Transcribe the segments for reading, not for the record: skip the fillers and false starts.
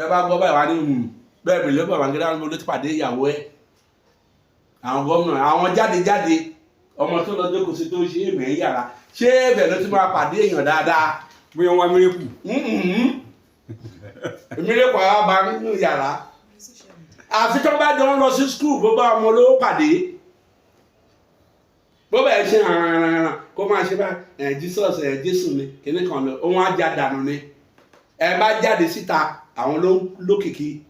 Tẹ́ bá gbọ́ báyìí wá ní bẹ́ẹ̀ bèlè Babangida ló ti pàdé ìyàwó ẹ̀. Àwọn gómìnà, àwọn jáde jáde, ọmọ tó lọ jókòó sí tó ṣe èmẹ̀ ń yàrá, ṣé ibẹ̀ ló ti máa pàdé èèyàn dáadáa? Bóyá wọn wá miracle. Miracle àwọn bá nínú yàrá, àfi tó bá jọ ń lọ sí school, bó bá ọmọ olówó pàdé, bó bá ẹ ṣe hàn kó máa ṣe bá ẹ Jesus, ẹ Jésù ni kíní kan lọ, òun á já dànù ni. Ẹ bá jáde síta, àwọn ló ń lókìkí.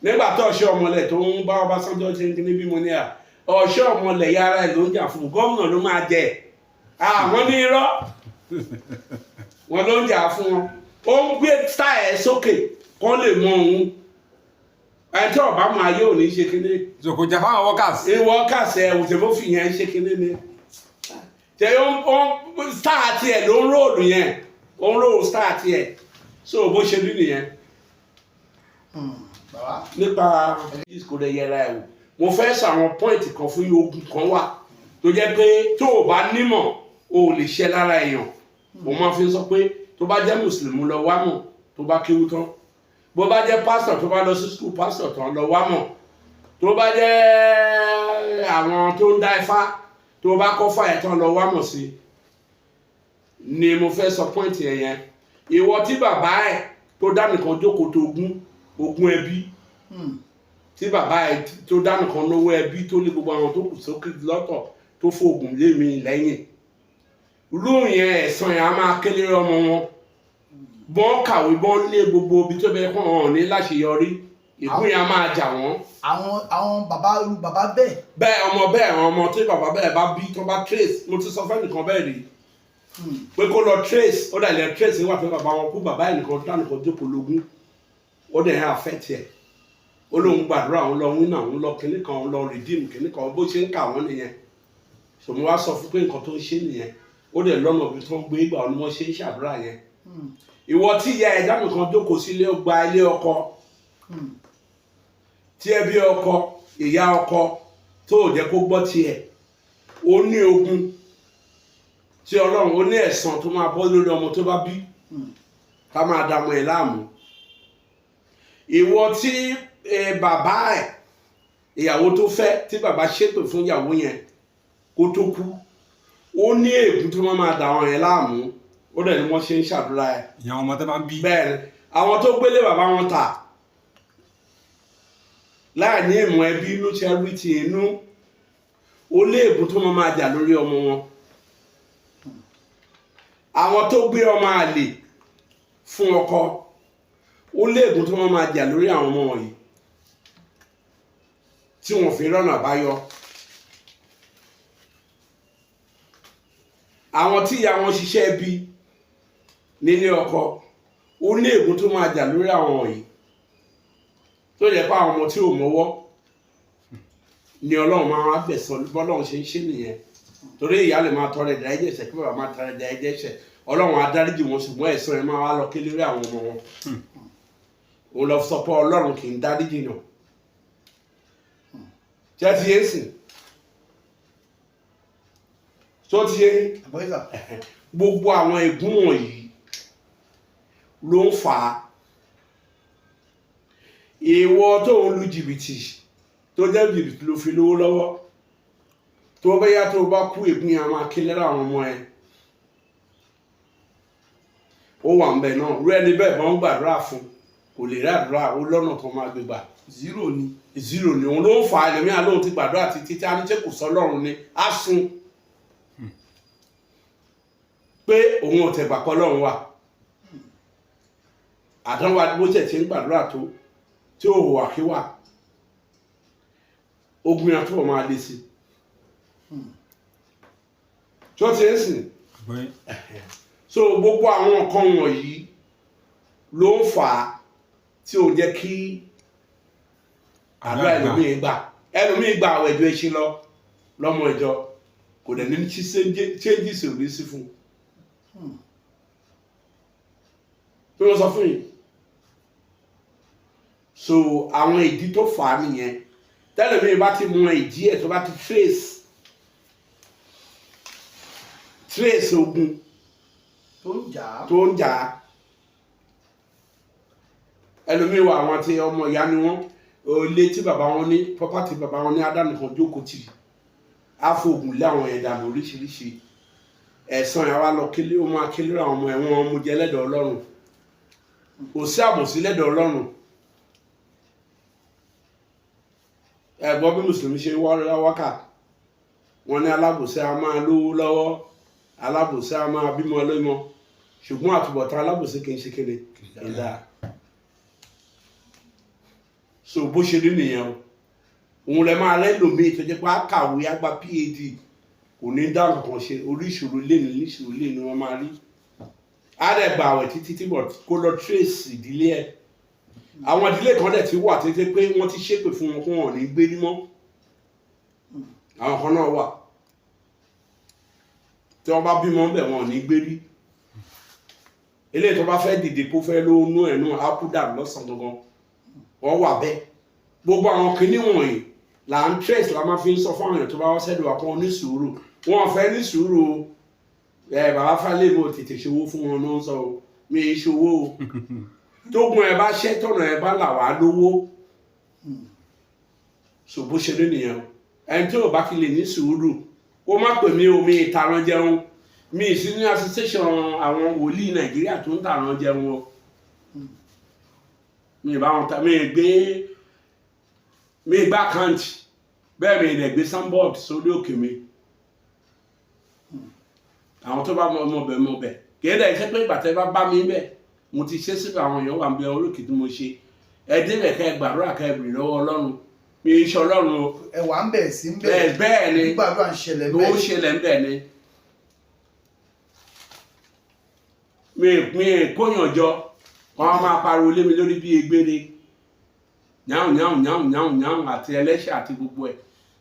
Nígbà tó ọ̀ṣọ́ ọmọlẹ̀ tó ń bá Ọbásanjọ́ ṣe ń kíní bí mo ní à ọ̀ṣọ́ ọmọlẹ̀ yàrá ẹ̀ ló ń jà fún gómìnà ló máa jẹ. Àwọn ní irọ́ wọn ló ń jà fún wọn. Ó ń gbé style ẹ̀ sókè kán lè mọ òun. Ẹni tí ọba máa yé òní ṣe kíní. So kò jà fáwọn workers. Ìwọ kàṣẹ òṣèlú fi yẹn ṣe kíní ni ṣe ó ń star tiẹ̀ ló ń roll yẹn, ó ń roll star tiẹ̀. So bó ṣe rí nìyẹn. Bàbá. Nípa kò lè yẹra ẹ̀ wò, mo fẹ́ sọ àwọn point kan fún yín. Ogun kan wà tó jẹ́ pé tó o bá nímọ̀, o ò lè ṣe lára èèyàn. Mo máa fi sọ pé tó bá jẹ́ mùsùlùmí, lọ wá mọ̀. Tó bá kéwú tán, bó bá jẹ́ pásítọ̀, tó bá lọ sí school pásítọ̀ tán, lọ wá mọ̀. Tó bá jẹ́ àwọn tó ń dá ifá, tó bá kọ́ fà ẹ̀ tán, lọ wá mọ̀ sí ni. Mo fẹ́ sọ point yẹn yẹn. Ìwọ tí bàbá ẹ̀ tó dá nìkan jókòó tó ogún, ogún ẹbí, tí bàbá ẹ̀ tó dá nìkan lówó ẹbí, tó lé gbogbo àwọn tó kù sókè lọ́tọ̀, tó fògùn lé mi lẹ́yìn irú yẹn, ẹ̀san yẹn á máa kélé ọmọ wọn. Bọ́n kàwé, bọ́n lé gbogbo ibi tó bẹ kọ́ hàn ní láṣeyọrí, ìkú yẹn á máa jà wọ́n. Àwọn bàbá, irú bàbá bẹ́ẹ̀. Bẹ́ẹ̀, ọmọ bẹ́ẹ̀, àwọn ọmọ tí bàbá bẹ́ẹ̀ bá bí, tó bá trace, mo ti sọ fẹ́ nìkan bẹ́ẹ̀ rí pé kó lọ trace, ó dà lẹ trace nígbà tó bàbá wọn kú, bàbá ẹ̀ nìkan dá nìkan jókòó lógún, ó dẹ̀ yẹn affect ẹ̀. Ó lóun gbàdúrà, òun lọ wínà, òun lọ kinní kan, òun lọ redeem kinní kan, bó ṣe ń kà wọ́n nìyẹn. Sòmù wá sọ fún pé nǹkan tó ń ṣe nìyẹn. Ó dẹ̀ lọ́nà bí tó ń gbé ìgbà wọn ni wọ́n ṣe ń ṣàdúrà yẹn. Ìwọ tí ìyá ẹ̀dá nìkan jókòó sílé, gba ilé ọkọ, tí ẹbí ọkọ, ìyá ọkọ tó ò jẹ́ kó gbọ́ tiẹ̀, ó ní ogun tí Ọlọ́run, ó ní ẹ̀san tó máa bọ́ lórí ọmọ tó bá bí, ká máa dààmú ẹ̀ láàmú. Ìwọ tí bàbá ẹ̀, ìyàwó tó fẹ́, tí bàbá ṣépè fún ìyàwó yẹn kó tó kú, ó ní ègún tó máa dà wọn yẹn láàmú. Ó dẹ̀ ní wọ́n ṣe ń ṣàdúrà ẹ̀. Ìyẹn àwọn ọmọ tó bá ń bí. Bẹ́ẹ̀ ni, àwọn tó gbélé bàbá wọn tà láì ní ìmọ̀ ẹbí inú ṣe rí ti inú, ó lé ègún tó máa jà lórí ọmọ wọn. Àwọn tó gbé ọmọ àlè fún ọkọ, ó lé ègún tó máa jà lórí àwọn ọmọ wọ̀nyí tí wọ́n fi rọ́nà àbáyọ. Àwọn tí ìyá wọn ṣiṣẹ́ bí nílé ọkọ, ó ní ègún tó máa jà lórí àwọn wọ̀nyí, tó yẹ pé àwọn ọmọ tí ò mọ́wọ́ ni Ọlọ́run máa wá gbẹ̀san. Bọ́lọ́run ṣe ń ṣe nìyẹn, torí ìyá lè máa tọrọ ìdáríjì ẹ̀ṣẹ̀, kí bàbá máa tọrọ ìdáríjì ẹ̀ṣẹ̀, Ọlọ́run á dáríjì wọn, ṣùgbọ́n ẹ̀san ẹ̀ máa wá lọ ké lórí àwọn ọmọ wọn. Òun lọ sọ pé Ọlọ́run kì í dáríjì yàn. Ṣé ti yé sìn? Tó ti yé? Àgbọ̀yé sà. Gbogbo àwọn ègún wọ̀nyí ló ń fà á. Ìwọ tó ń lu jìbìtì, tó jẹ́ jìbìtì ló fi lówó lọ́wọ́, tó bá yá, tó bá kú, ègún yẹn á máa ké lẹ́rọ àwọn ọmọ ẹ. Ó wà ń bẹ náà. Rú ẹni bẹ́ẹ̀, bọ́n ń gbàdúrà fún, kò lè rí àdúrà. Ó lọ́nà tó máa gbé gbà. Zero ni. Zero ni. Òun ló ń fa ẹlòmíà lóhun ti gbàdúrà títí tí a ní ṣe kò sọ Ọlọ́run ni, á sun pé òun ò tẹ̀gbà kọ́ Ọlọ́run wà. Àdánwò bó tẹ̀ ti ń gbàdúrà tó, tí ò hùwà kíwà, ogun yẹn tó máa le sí tí ó ti ń sìn. Àgbọ̀yé. So gbogbo àwọn nǹkan wọ̀nyí ló ń fà á tí ò jẹ́ kí àdúrà ẹlòmíì gbà. Ẹlòmíì gba àwọn ẹjọ́ ẹṣin lọ lọ́mọ ìjọ, kò dẹ̀ ní changes ò ní sí fún un tó lọ sọ fún yìí. So àwọn ìdí tó fà á nìyẹn. Tẹlòmíì bá ti mọ ìdí ẹ̀, tó bá ti trace ogun tó ń jà á. Tó ń jà á. Ẹlòmíì wà, àwọn àti ọmọ ìyá ni wọ́n, ilé tí bàbá wọn ní, property bàbá wọn ní, adánìkan jókòó tì, á fògùn lé àwọn yẹn dànù oríṣiríṣi. Ẹ̀san yẹn wá lọ kílé, ó máa kílé àwọn ọmọ ẹ̀wọ̀n mú jẹ lẹ́dọ̀ Ọlọ́run. Kò sí àbòsí lẹ́dọ̀ Ọlọ́run. Ẹ gbọ́ bí mùsùlùmí ṣe wákà wọn ní alábòsí a máa lówó lọ́wọ́, alábòsí a máa bímọ lọ́mọ, ṣùgbọ́n àtúbọ̀tán alábòsí kì í ṣe kéde ìdá. So bó ṣe rí nìyẹn o. Òun lè máa rẹ́ lòmíì tó jẹ́ pé á kàwé, á gba PhD, kò ní dá nǹkan ṣe. Orí ìṣòro lé ní ìṣòro lé ní wọ́n máa rí. Á dẹ̀ gbà àwẹ̀ títí tí bọ̀ kó lọ trace ìdílé ẹ̀. Àwọn ìdílé kan dẹ̀ ti wà títí pé wọ́n ti ṣépè fún wọn kó wọn ò ní gbé ní mọ́. Àwọn kan náà wà tí wọ́n bá bímọ ń bẹ̀, wọn ò ní gbé rí. Eléyìí tó bá fẹ́ dìde kó fẹ́ lówó nú ẹ̀ náà, á kú dànù lọ́sàn-án gangan. Wọ́n wà bẹ́ẹ̀. Gbogbo àwọn kinní wọ̀nyí là ń trace, la máa fi ń sọ fún àwọn èèyàn tó bá wọ́n sẹ́dùn wà kán ní sùúrù. Wọn fẹ́ ní sùúrù o. Ẹ bàbá Fálẹ́mù tètè ṣòwò fún wọn náà ń sọ o. Mi ì ṣòwò o. Tógun ẹ bá ṣẹ́, tọ̀nà ẹ bá là wá lówó. So bó ṣe rí nìyẹn o. Ẹni tí ò bá ti lè ní sùúrù, kó má pè mí o. Mi ì tàràn jẹun. Mi ì sí ní association àwọn wòlíì Nàìjíríà tó ń tàràn jẹun o. Mi ì bá wọn ta, mi ì gbé, mi ì gbá account bẹ́ẹ̀, mi ì dẹ̀ gbé signboard sórí òkè mi. Àwọn tó bá mọ ọmọ bẹ̀ mọ bẹ̀. Kì í dẹ̀ ṣe pé ìgbà tẹ́ bá bá mi bẹ̀, mo ti ṣe síbẹ̀. Àwọn èèyàn wà ń bẹ orókè tí mo ṣe. Ẹ débẹ̀, kẹ́ ẹ gbàdúrà, kẹ́ ẹ bèrè lọ́wọ́ Ọlọ́run. Mi ì ṣe Ọlọ́run o. Ẹwà ń bẹ̀ sí ń bẹ̀. Bẹ́ẹ̀ bẹ́ẹ̀ ni. Gbígbàdúrà ń ṣẹlẹ̀ ló bẹ́ẹ̀. ṣẹlẹ̀ ń bẹ̀ ni. Mi kóyàn jọ, wọn máa pariwo lé mi lórí bí egbére, yáhùn yáhùn yáhùn yáhùn yáhùn, àti ẹlẹ́ṣẹ̀ àti gbogbo ẹ̀.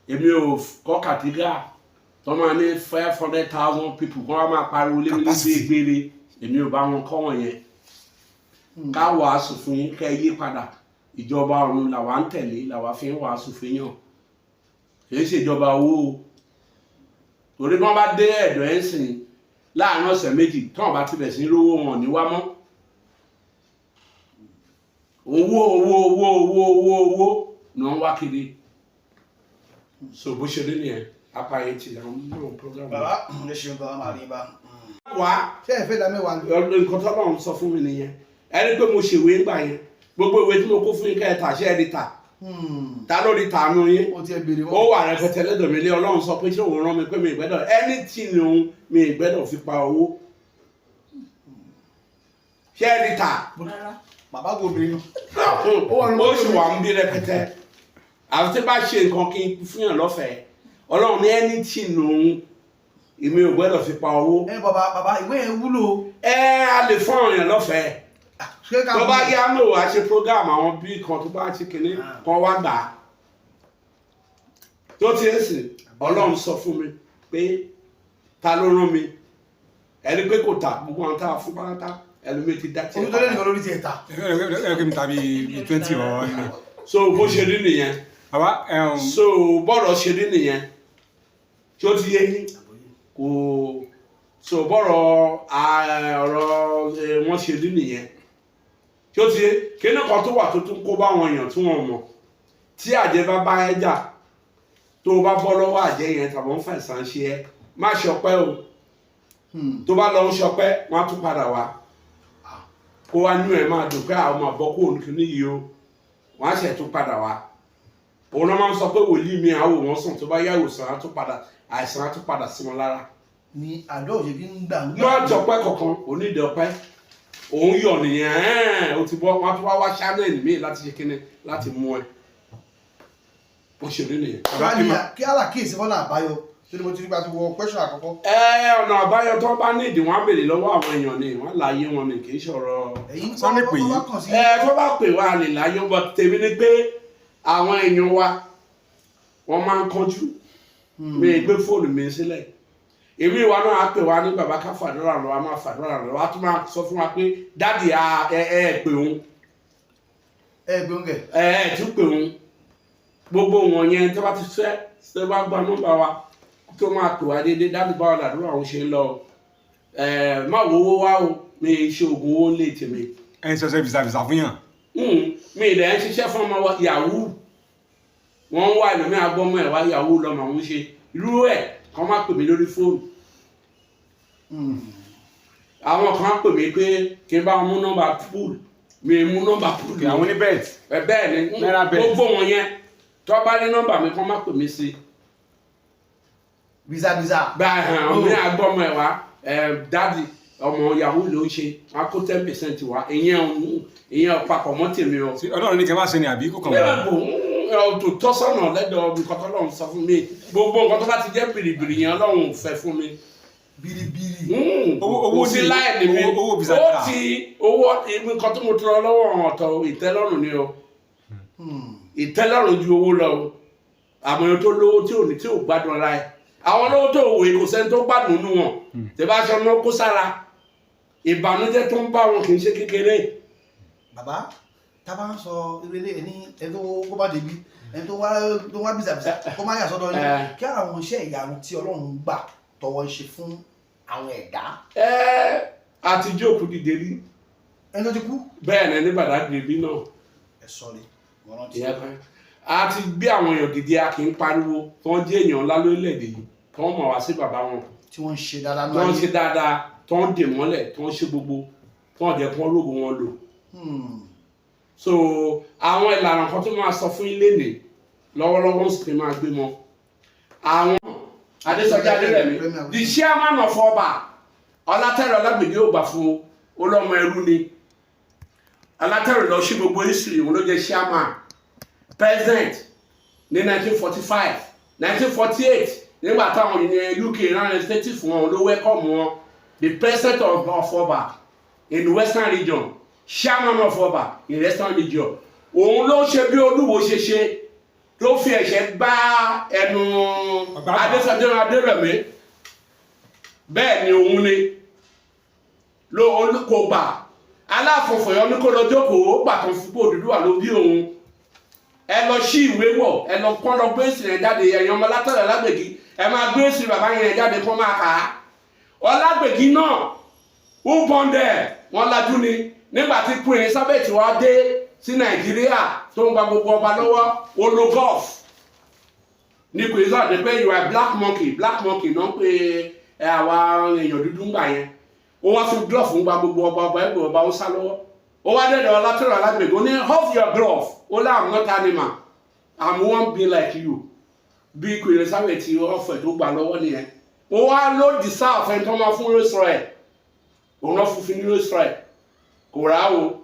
Èmi ò kọ́ kàtígà tó máa ní 500,000 people kó wọ́n máa pariwo lé mi lórí bí Capacity. egbére. Èmi ò bá wọn kọ́ wọn yẹn. Ká wàásù fún yín kẹ́ ẹ yí padà. Ìjọba ọ̀run làwa ń tẹ̀lé, làwa fi ń wàásù fún yàn, kì í ṣèjọba owó o. Torí bí wọ́n bá dé ẹ̀dọ̀ ẹ̀ ń sìn láàrin ọ̀sẹ̀ 2, tí wọ́n bá ti bẹ̀ sí rówó, wọn ò ní wá mọ́. Owó, owó, owó, owó, owó, owó ni wọ́n wá kiri. So bó ṣe rí nìyẹn. Apá yẹn ti àwọn náà program. Bàbá, ẹ ṣeun, bàbá, máa rí bá. Wá. Ṣé ẹ fẹ́ dá mẹ́wàá ni? Nǹkan tó lọ́run sọ fún mi nìyẹn. Ẹni pé mo ṣèwé ńgbà yẹn, gbogbo ìwé tí mo kó fún yín kẹ́ ẹ tà, ṣé ẹ rí tà? Ta ló rí tà nù yín? Ó ti ẹ béèrè. Ó wà rẹpẹtẹ lẹ́dọ̀ mi lé. Ọlọ́run sọ pé ṣé òun rán mi pé mi ìgbẹ́dọ̀ anything òun, mi ìgbẹ́dọ̀ fi pa owó. Ṣé ẹ rí tà? Rárá. Bàbá kò béèrè nù. Ó sì wà ń bí rẹpẹtẹ. Àti tí bá ṣe nǹkan kí n fún yàn lọ́fẹ̀ẹ́, Ọlọ́run ní anything òun, èmi ò gbẹ́dọ̀ fi pa owó. Ẹ bàbá, bàbá, ìwé yẹn wúlò. Ẹ a lè fún àwọn èèyàn lọ́fẹ̀ẹ́. Ṣé ká Tó bá yá lò wá ṣe program, àwọn bí kan tó bá ṣe kinní kan wá gbà á tó ti ń sìn. Ọlọ́run sọ fún mi pé ta ló rán mi, ẹni pé kò tà. Gbogbo àwọn tá a fún pátá, ẹlòmíì ti dá tiẹ̀ Omi tó lé nìkan lórí tiẹ̀ ta. Ẹ kí mi tàbí 20 or. So bó ṣe rí nìyẹn. Bàbá. So bọ́rọ̀ ṣe rí nìyẹn tí ó ti yé yín kò. So bọ́rọ̀ ọ̀rọ̀ wọ́n ṣe rí nìyẹn tí ó ti yé. Kíní kan tó wà tó tún kó báwọn èèyàn tí wọ́n mọ̀, tí àjẹ́ bá bá ẹ jà, tó o bá bọ́ lọ́wọ́ àjẹ́ yẹn tàbí wọ́n fàìsàn ṣe ẹ́, má ṣọpẹ́ o. Tó bá lọ ń ṣọpẹ́, wọ́n á tún padà wá kó wá nú ẹ̀ máa dùn pé àwọn máa bọ́ kó òun kìíní yìí o. Wọ́n á ṣẹ̀ tún padà wá. Òun náà máa ń sọ pé wòlíì mi àwò wọ́n sàn, tó bá yá ìwòsàn, á tún padà, àìsàn á tún padà sí wọn lára. Ni àdó òṣèlú ń gbà ń gbà. Má tọpẹ́ kankan, onídìí ọpẹ́ òun yọ̀ nìyẹn. Ẹ̀ẹ́n, ó ti bọ́. Wọ́n á tún wá wá channel míì láti ṣe kíni, láti mú ẹ. Bó ṣe rí nìyẹn. Bàbá, Kí á kí á là kíyèsí fọ́nà àbáyọ torí mo ti rí pé a ti wọ question àkọ́kọ́. Ẹ ọ̀nà àbáyọ tó bá ní ìdí, wọn á béèrè lọ́wọ́ àwọn èèyàn ni, wọ́n láyé wọn ni, kì í ṣọ̀rọ̀. Ẹ̀yin Sọ ní pè yín. bá kàn sí. Ẹ tó bá pè wá lè láyé bọ́. Tèmi ni pé àwọn èèyàn wa, wọ́n máa ń kánjú. Mi ì gbé fóònù mi sílẹ̀. Èmi ìwà náà á pè wá ní bàbá, ká fàdúrà lọ, a máa fàdúrà lọ, a tún máa sọ fún wa pé daddy, ẹ ẹ pè òun. Ẹ gbé oúnjẹ. Ẹ ẹ tún pè òun. Gbogbo wọn yẹn, tó bá ti fẹ́ tó bá gba nọ́mbà wa, tó máa pè wá déédéé, daddy, báwo làdúrà òun ṣe ń lọ? Ẹ má wo owó wá o. Mi ì ṣe oògùn owó lè tèmi. Ẹ ń sọ visa visa fún yàn. Mi ìdẹ̀ ń ṣiṣẹ́ fún ọmọ yahoo. Wọ́n ń wá ẹlòmí agbọ́mọ ẹ̀ wá, yahoo lọ́mọ òun ṣe irú ẹ̀ kàn má pè mí lórí fóònù. Àwọn kan pè mí pé kí n bá wọn mú nọ́mbà pool, mi mú nọ́mbà pool. Àwọn ní bet. Ẹ bẹ́ẹ̀ ni. Naira bet. Gbogbo wọn yẹn, tó bá ní nọ́mbà mi, kàn má pè mí sí. Biza biza. Gba ẹ̀hàn mi, agbọ́mọ ẹ̀ wá ẹ̀, daddy, ọmọ yahoo ló ń ṣe, wọn á kó 10% wá. Ìyẹn ò, ìyẹn ò papọ̀ mọ́ tèmi o. Ṣé Ọlọ́run ní kẹ́ máa ṣe ni àbí kò kàn Bẹ́ẹ̀ wá? Bò tó tọ́sọ̀nà lẹ́dọ̀ nǹkan tó lọ́run sọ fún mi. Gbogbo nǹkan tó bá ti jẹ́ bìrìbìrì yẹn, Ọlọ́run ò fẹ́ fún mi. Biribiri. Owó Kò sí láì ní mi. owó biza. Ó ti owó nǹkan tó mo tọrọ lọ́wọ́ àwọn ọ̀tọ̀, ìtẹ́lọ́rùn ni o. Ìtẹ́lọ́rùn ju owó lọ o. Àmọ́ ẹni tó lówó tí ò ní, tí ò gbádùn ara ẹ̀, àwọn olówó tó wòye, kò sẹ́ni tó gbádùn nínú wọn. Tẹ́ bá aṣọ náà kó sára, ìbànújẹ́ tó ń bá wọn kì í ṣe kékeré. Bàbá, tá a bá ń sọ ìrẹ̀lẹ̀ ẹni, ẹni tó kó bá débi, ẹni tó wá biza biza, kó má yà sọ́dọ̀ yín, kí àwọn iṣẹ́ ìyanu tí Ọlọ́run gbà tọwọ́ ń ṣe fún àwọn ẹ̀dá? Ẹ àti jókòó dìde rí. Ẹni tó ti kú? Bẹ́ẹ̀ ni, ní Badagry bí náà. Ẹ sọrí, mo rántí. Ìyẹn kan, a ti gbé àwọn èèyàn dìde, a kì í pariwo, tí wọ́n jẹ́ èèyàn ńlá lórílẹ̀‐èdè yìí, tí wọ́n mọ̀ wá sí bàbá wọn, tí wọ́n ń ṣe dáadáa tí wọ́n náà. ṣe dáadáa, tí wọ́n dè mọ́lẹ̀, tí wọ́n ṣe gbogbo, tí wọ́n jẹ́ kí wọ́n rógo wọn lò. So àwọn ìlànà kan tó máa sọ fún ilé nì lọ́wọ́lọ́wọ́ ń sì máa gbé mọ́ àwọn Adésọjí Adérẹ̀mí, the chairman of Ọba Ọlátẹ̀rẹ̀ Ọlágbèdé, ò gbà fún olọ́mọ ẹrú ni Ọlátẹ̀rẹ̀. Lọ sí gbogbo history, òun ló jẹ́ chairman, president ní 1945, 1948, nígbà táwọn ìyẹn UK rán representative fún wọn, ló welcome wọn. The president of Ọba in Western Region, chairman of Ọba in Western Region, òun ló ṣe bí Olúwo ṣe ṣe, tó fi ẹ̀ṣẹ̀ gbá ẹnu Ọ̀gbá. Adésọjí Adérẹ̀mí. Bẹ́ẹ̀ ni, òun ni ló kò gbà. Aláàfin Ọ̀yọ́ ní kó lọ jókòó, ó gbà kan fún pé Odùduwà ló bí òun. Ẹ lọ sí ìwé wọ̀, ẹ lọ kọ́, lọ gbé èsì rẹ̀ jáde. Ẹ̀yin ọmọ Látọ̀rẹ̀ Ọlágbègí, ẹ máa gbé èsì bàbá yẹn jáde kó máa kà á. Ọlágbègí náà ó bọ́ndẹ̀ wọ́n lajú ni. Nígbà tí Queen Elizabeth wá dé sí Nàìjíríà, tó ń gba gbogbo ọba lọ́wọ́, ó lo glove ní Queen Elizabeth pé, "You are black monkey." Black monkey náà ń pè ẹ àwa èèyàn dúdú ń gbà yẹn. Ó wá fi glove ń gba gbogbo ọba, ọba ẹgbẹ́ ọba ó sá lọ́wọ́. Ó wá dẹ́dọ̀ Ọlátẹ̀rẹ̀ Ọlágbègí, ó ní, "Off your glove." Ó lá, "I'm not animal, I'm one being like you." Bí Queen Elizabeth ọ̀fẹ́ tó gbà lọ́wọ́ nìyẹn. Ó wá ló deserve ẹni tó máa fún Rolls Royce. Òun náà fún ní Rolls Royce, kò rà o.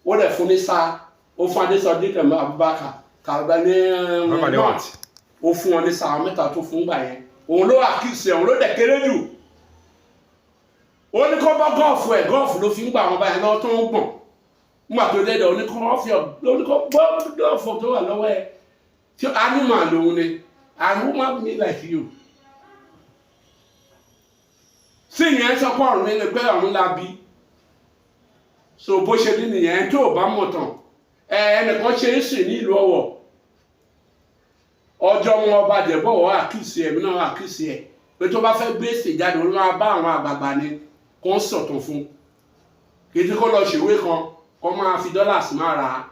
Ó dẹ̀ fún ní sáà, ó fún Adésọjí kẹmẹ Abubakar kàlùbá ní Abubakar north, ó fún wọn ní sáà mẹ́ta tó fún gbà yẹn. Òun ló àkíyèsí ẹ̀, òun ló dẹ̀ kéré jù. Ó ní kó bọ́ glove ẹ̀, glove ló fi ń gbà wọn báyìí lọ́wọ́ tó ń gbọ̀n nígbà tó dé dẹ̀. Ó ní kó ọ́fì ọ̀, ó ní kó bọ́ glove tó wà lọ́wọ́ ẹ̀, tí animal lòun ni, and woman be like you. Sí ìyẹn sọ pé ọ̀run ní pé ọ̀run la bí. So bó ṣe ní nìyẹn. Tó o bá mọ̀ tán ẹ, ẹnìkan ṣe é sìn ní ìlú Ọ̀wọ̀, ọjọ́ wọn ọba jẹ̀bọ̀wọ̀ àkìsí ẹ̀mí náà àkìsí ẹ̀ pé tó bá fẹ́ gbé èsì jáde, ó máa bá àwọn àgbààgbà ni kó ń sọ̀tàn fún, kì í ti kó lọ ṣèwé kan kó máa fi dọ́là sí máa rà á.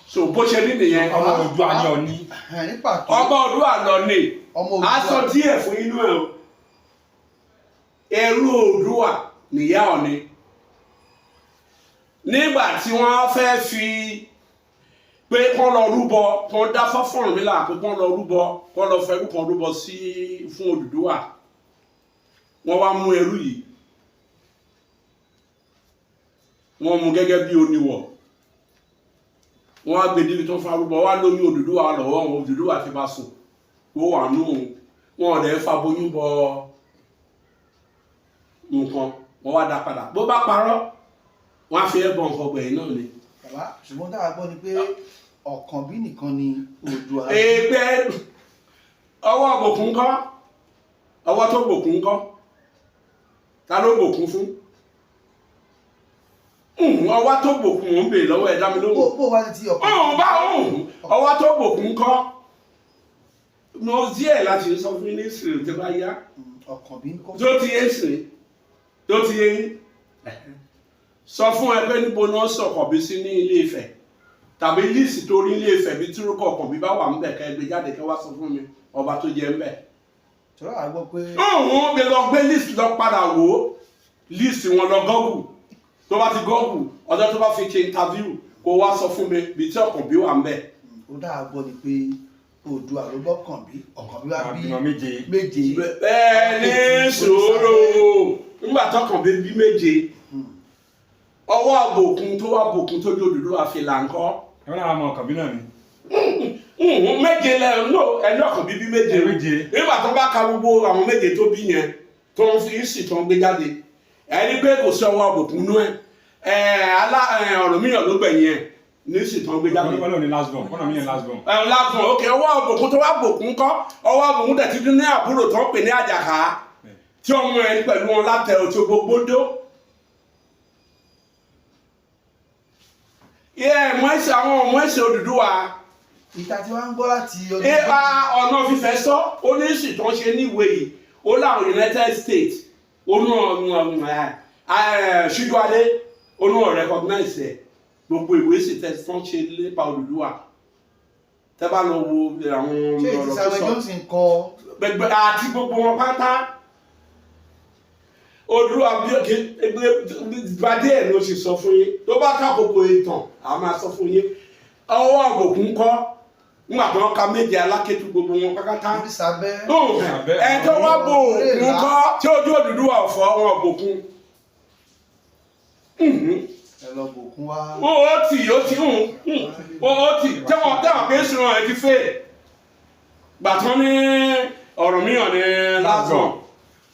So bó ṣe ní nìyẹn. Ọmọ Oòduà ni Ọọ̀ni. Ẹ̀, ní pàtó. Ọba Oòduà lọ ní. Ọmọ A sọ Oòduà. díẹ̀ fún inú ẹ̀ o. Ẹrú Oòduà nìyá Ọọ̀ni. Nígbà tí wọ́n fẹ́ fi pé kán lọ rúbọ, kán dá fọ́fọ́rùn mi là pé kán lọ rúbọ, kán lọ fẹ́rú kan rúbọ sí fún Odùduwà, wọ́n wá mú ẹrú yìí, wọ́n mú gẹ́gẹ́ bí oníwọ̀, wọ́n wá gbé débi tó ń fa rúbọ, wá lóyún Odùduwà lọ́wọ́ wọn. Odùduwà ti bá sùn, ó wà nù òun, wọn ò dẹ̀ fa boyún bọ nǹkan, wọ́n wá dá padà. Bó bá parọ́, wọ́n á fi ẹ́ bọ nǹkan gbẹ̀yìn náà ni. Bàbá, ṣùgbọ́n táwa gbọ́ ni pé Ọ̀kànbí nìkan ni Oòduà. Ẹgbẹ́ ọwọ́ bòkun kọ́, ọwọ́ tó bòkun kọ́, ta ló bòkun fún? Ọwọ́ tó bòkun ò ń bèè lọ́wọ́ ẹ̀, dá mi lóhùn. Bó wá ní ti Ọ̀kànbí. Ọ̀hún bá ọ̀hún, ọwọ́ tó bòkun kọ́, mo díẹ̀ láti sọ fún ní ìsìn tó bá yá. Ọ̀kànbí ń kọ́. Tó ti yé sìn, tó ti yé yín. Sọ fún ẹ pé níbo ni wọ́n sọ Ọ̀kànbí sí ní Ilé Ifẹ̀, tàbí list tó rí Ilé Ifẹ̀ bí túrúkọ Ọ̀kànbí bá wà ńbẹ̀, kẹ́ ẹ gbé jáde, kẹ́ wá sọ fún mi ọba tó jẹ ńbẹ̀. Tọ́lá àá gbọ́ pé Òun gbé lọ gbé list, lọ padà wò ó, list wọn, lọ Google. Tó bá ti Google, ọjọ́ tó bá fi ṣe interview, kó wá sọ fún mi bí tí Ọ̀kànbí wà ńbẹ̀. Ó dáa gbọ́ ni pé Oòduà ló bọ́ Kànbí, Ọ̀kànbí wá bí Bímọ méje. Méje. Ẹ ní sùúrù, nígbà tọkànbí bí méje, ọwọ́ àbòkun tó wà bòkun tó jẹ́ Odùduwà fi là ń kọ́. Ẹ wọ́n náà mọ Ọ̀kànbí náà ni. Méje lẹ no, ẹni Ọ̀kànbí bí méje. Méje. Nígbà tó bá ka gbogbo àwọn méje tó bí yẹn, tó ń fi sí, tó ń gbé jáde, ẹni pé kò sí ọwọ́ àbòkun nú ẹ ẹ alá ẹ Ọ̀rúnmìyàn ló gbẹ̀yìn ẹ ní sì tó ń gbé jáde. Wọ́n lòun ní last born, wọ́n náà mí ní last born. Ẹ lásán, ok, ọwọ́ àbòkun tó wá bòkun kọ́, ọwọ́ àbòkun tẹ̀ títí ní àbúrò tó ń pè ní Àjàká, tí ọmọ ẹ pẹ̀lú wọn látẹ òtí gbogbo dó. Yẹ mọ ẹsẹ àwọn ọmọ ẹsẹ Odùduwà. Ìta tí wọ́n ń gbọ́ láti ọdún Ẹ bá ọ̀nà fífẹ́ sọ, ó ní sì tó ń ṣe níwèé yìí, ó láwọn United States, ó ní ọ̀nà Ṣíjúadé, ó ní ọ̀ recognize ẹ̀. Gbogbo ìwé sì tẹ̀ tó ń ṣe nípa Odùduwà, tẹ́ bá lọ wo àwọn Ṣé èyí tí ọ̀rọ̀ tó Samuel sọ Johnson kọ? Gbẹgbẹ àti gbogbo wọn pátá, Odùduwà bí gbadé ẹ̀ ló sì sọ fún yín. Tó bá kákòókò ìtàn, a máa sọ fún yín. Ọwọ́ àbòkún kọ́, nígbà tó ń ka méje alákẹ́tù, gbogbo wọn pátápátá. Orísàbẹ́. Ẹ tó wá bo òkun kọ́, tí ojú Odùduwà ọ̀fọ́ wọn bòkun. Ẹ lọ bòkun wá. Ó tì ó tì tẹ́wọ̀n pé sùn ẹ̀ ti fẹ́ gbàtán ní Ọ̀rànmíyàn ní lásán.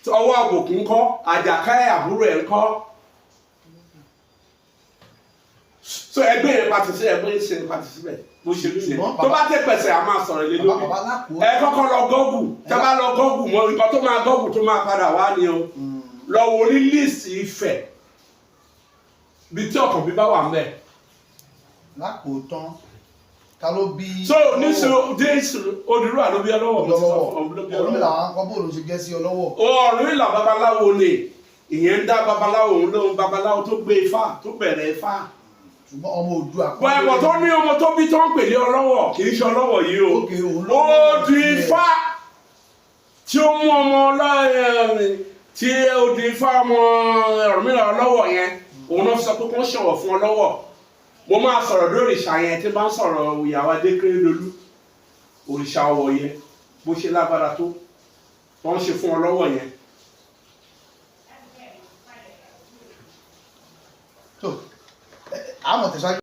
Ọwọ́ àbòkún kọ́, Àjàká ẹ̀ àbúrò ẹ̀ ń kọ́. So ẹgbẹ́ yẹn pàtì sí ẹgbẹ́ yẹn ṣe pàtì síbẹ̀ bó ṣe rí yẹn. Ṣùgbọ́n Tó bá tẹ̀ pẹ̀sẹ̀, a máa sọ̀rọ̀ lé Bàbá lórí. bàbá lákòó. Ẹ kọ́kọ́ lọ Google. Tẹ́ bá lọ Google mọ nǹkan tó máa Google, tó máa padà wá ni o. Lọ wo ní list Ifẹ̀ bí tí Ọ̀kànbí bá wà ńbẹ̀. Lákòótán, ta ló bí? So níṣẹ́ dé Odùduwà ló bí Ọlọ́wọ̀, mo ti sọ Ọlọ́wọ̀. fún ọ, ló bí Ọ̀rúnmìlà Ọlọ́wọ̀. àwọn akọ bóòlù ṣe jẹ́ sí Ọlọ́wọ̀? Ọ̀rúnmìlà babaláwo ni ìyẹn ń dá. Babaláwo òun lóhun, babaláwo tó gbé Ifá, tó bẹ̀rẹ̀ Ifá. Ṣùgbọ́n ọmọ Oòduà Bọ́ ẹ̀wọ̀n tó ní ọmọ tó bí tó ń pè ní Ọlọ́wọ̀, kì í ṣe Ọlọ́wọ̀ yìí o. Ókè, òun lọ́wọ́. Ó di Ifá tí ó mú ọmọ ọlọ́rin tí ó di Ifá, ọmọ Ọ̀rúnmìlà Ọlọ́wọ̀ yẹn, òun náà sọ pé kó ń ṣọ̀wọ̀ fún Ọlọ́wọ̀. Mo máa sọ̀rọ̀ lórí òrìṣà yẹn tí bá ń sọ̀rọ̀ ìyàwó Adékérédolú, òrìṣà ọ̀wọ̀ yẹn, bó ṣe lágbára tó tó ń ṣe fún Ọlọ́wọ̀ yẹn. Tó àmọ̀ tẹ̀síwájú.